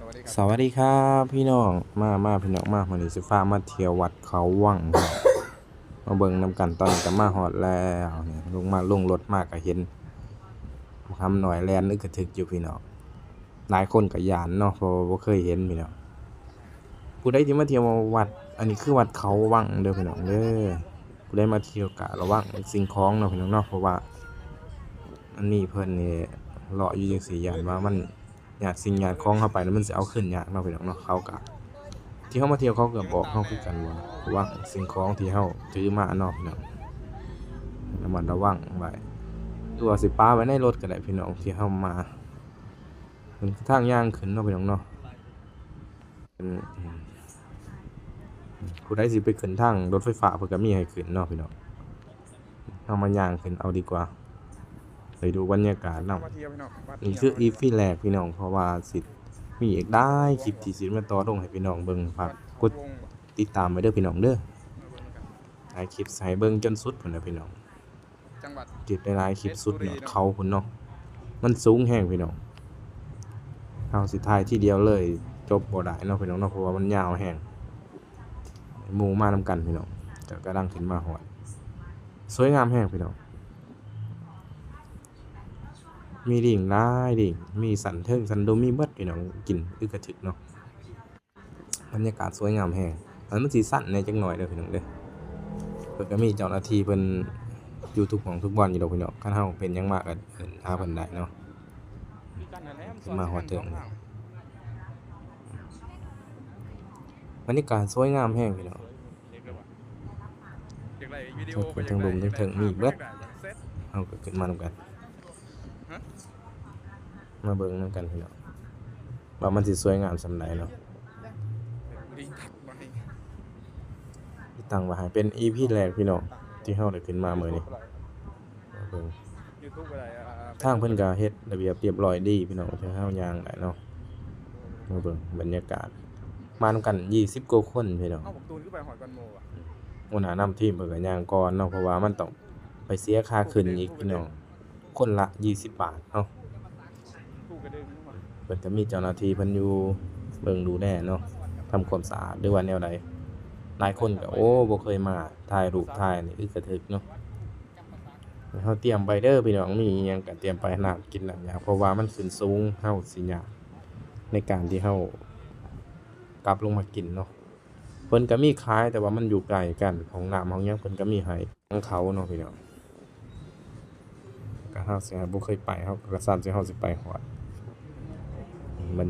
ສະຫວັດດີຄັບພີ່ນ້ອງ ມາ ມາພີ່ນ້ອງມາ ມື້ນີ້ຊິພາມາທ່ຽວວັດເຂົາວັງ ມາເບິ່ງນຳກັນ. ຕອນນີ້ກໍມາຮອດແລ້ວ ນີ້ ລົງມາ ລົງລົດມາກໍເຫັນບັກຫຳນ້ອຍແລ່ນອຶກກະທຶກຢູ່ພີ່ນ້ອງ. ຫຼາຍຄົນກໍຢ້ານເນາະ ເພາະວ່າບໍ່ເຄີຍເຫັນພີ່ນ້ອງ. ຜູ້ໃດທີ່ມາທ່ຽວວັດ ອັນນີ້ຄືວັດເຂົາວັງເດີພີ່ນ້ອງເດີ. ຜູ້ໃດມາທ່ຽວກໍລະວັງສິ່ງຂອງເນາະພີ່ນ້ອງເນາະ ເພາະວ່າອັນນີ້ເພິ່ນນີ້ເລາະຢູ່ຈັ່ງຊີ້ ຢ້ານວ່າມັນ ຍາດສິ່ງຍາດຂອງເຮົາໄປແລ້ວມັນຊິເອົາຄືນຍາກເນາະພີ່ນ້ອງເນາະ. ເຂົາກະ ທີ່ເຮົາມາທ່ຽວເຂົາກະບອກເຮົາຄືກັນວ່າ ລະວັງສິ່ງຂອງທີ່ເຮົາຖືມາເນາະພີ່ນ້ອງ ລະມັດລະວັງໄວ້ ຫຼືວ່າຊິປະໄວ້ໃນລົດກໍໄດ້ພີ່ນ້ອງ ທີ່ເຮົາມາ. ເປັນທາງຍ່າງຂຶ້ນເນາະພີ່ນ້ອງເນາະ. ເປັນ ຜູ້ໃດຊິໄປຂຶ້ນທາງລົດໄຟຟ້າ ເພິ່ນກໍມີໃຫ້ຂຶ້ນເນາະພີ່ນ້ອງ. ເຮົາມາຍ່າງຂຶ້ນເອົາດີກວ່າ ໄປດູບັນຍາກາດນຳ. ນີ້ຄືອີພີແລກພີ່ນ້ອງ ເພາະວ່າຊິມີອີກຫຼາຍຄລິບທີ່ຊິມາຕໍ່ລົງໃຫ້ພີ່ນ້ອງເບິ່ງ. ຝາກກົດຕິດຕາມໄວ້ເດີພີ່ນ້ອງເດີ ຫຼາຍຄລິບໃຫ້ເບິ່ງຈົນສຸດພຸ້ນແຫຼະພີ່ນ້ອງ. ຄລິບຫຼາຍໆ ຄລິບສຸດຍອດເຂົາພຸ້ນເນາະ ມັນສູງແຮງພີ່ນ້ອງ. ເຮົາຊິຖ່າຍທີດຽວເລີຍ ຈົບບໍ່ໄດ້ເນາະພີ່ນ້ອງເນາະ ເພາະວ່າມັນຍາວແຮງ. ໝູ່ມານຳກັນພີ່ນ້ອງ ກໍກຳລັງຂຶ້ນມາຮອດ ສວຍງາມແຮງພີ່ນ້ອງ. ມີລິງຫຼາຍລິງ ມີຊັ້ນເທິງຊັ້ນລຸ່ມ ມີເບິດພີ່ນ້ອງ ກິນອຶກກະທຶກເນາະ. ບັນຍາກາດສວຍງາມແຮງ ອັນ ມັນຊິສັ້ນແດ່ຈັກໜ້ອຍເດີພີ່ນ້ອງເດີ. ເພິ່ນກໍມີເຈົ້າໜ້າທີ່ເພິ່ນຢູ່ທຸກໝ່ອງທຸກບ່ອນຢູ່ດອກພີ່ນ້ອງ. ຄັນເຮົາເປັນຫຍັງມາກໍເອີ້ນຫາເພິ່ນໄດ້ເນາະ. ຂຶ້ນມາຮອດເທິງ ບັນຍາກາດສວຍງາມແຮງພີ່ນ້ອງ. ເທິງລຸ່ມເທິງເທິງມີເບິດ. ເຮົາກໍຂຶ້ນມານຳກັນ ມາເບິ່ງນຳກັນພີ່ນ້ອງ ວ່າມັນຊິສວຍງາມສ່ຳໃດເນາະ. ຕັ້ງວ່າໃຫ້ເປັນອີພີແລກພີ່ນ້ອງ ທີ່ເຮົາໄດ້ຂຶ້ນມາມື້ນີ້. ເບິ່ງ ທາງເພິ່ນກໍເຮັດລະບຽບລຽບຮ້ອຍດີພີ່ນ້ອງ ທີ່ເຮົາຍ່າງໄດ້ເນາະ. ມາເບິ່ງບັນຍາກາດ ມານຳກັນຊາວກວ່າຄົນພີ່ນ້ອງ. ຫົວໜ້ານຳທີມເພິ່ນກໍຍ່າງກ່ອນເນາະ ເພາະວ່າມັນຕ້ອງໄປເສຍຄ່າຂຶ້ນອີກພີ່ນ້ອງ ຄົນລະຊາວບາດເນາະ. ເພິ່ນກໍມີເຈົ້າໜ້າທີ່ເພິ່ນຢູ່ເບິ່ງດູແລເນາະ ທຳຄວາມສະອາດ ຫຼືວ່າແນວໃດ. ຫຼາຍຄົນກໍ ໂອ້ ບໍ່ເຄີຍມາ ຖ່າຍຮູບຖ່າຍນີ້ອຶກກະທຶກເນາະ. ເຮົາຕຽມໄວ້ເດີພີ່ນ້ອງ ມີອີ່ຫຍັງກໍຕຽມໄປ ນ້ຳກິນນ້ຳຢາ ເພາະວ່າມັນຂຶ້ນສູງ ເຮົາຊິຍາກໃນການທີ່ເຮົາກັບລົງມາກິນເນາະ. ເພິ່ນກໍມີຂາຍ ແຕ່ວ່າມັນຢູ່ໄກກັນ ຫ້ອງນ້ຳຫ້ອງຫຍັງເພິ່ນກໍມີໃຫ້ ຂອງເຂົາເນາະພີ່ນ້ອງ. ກໍເຮົາຊິ ບໍ່ເຄີຍໄປ ເຮົາກໍສ່ຳຊິເຮົາຊິໄປຮອດ ບັນຍາ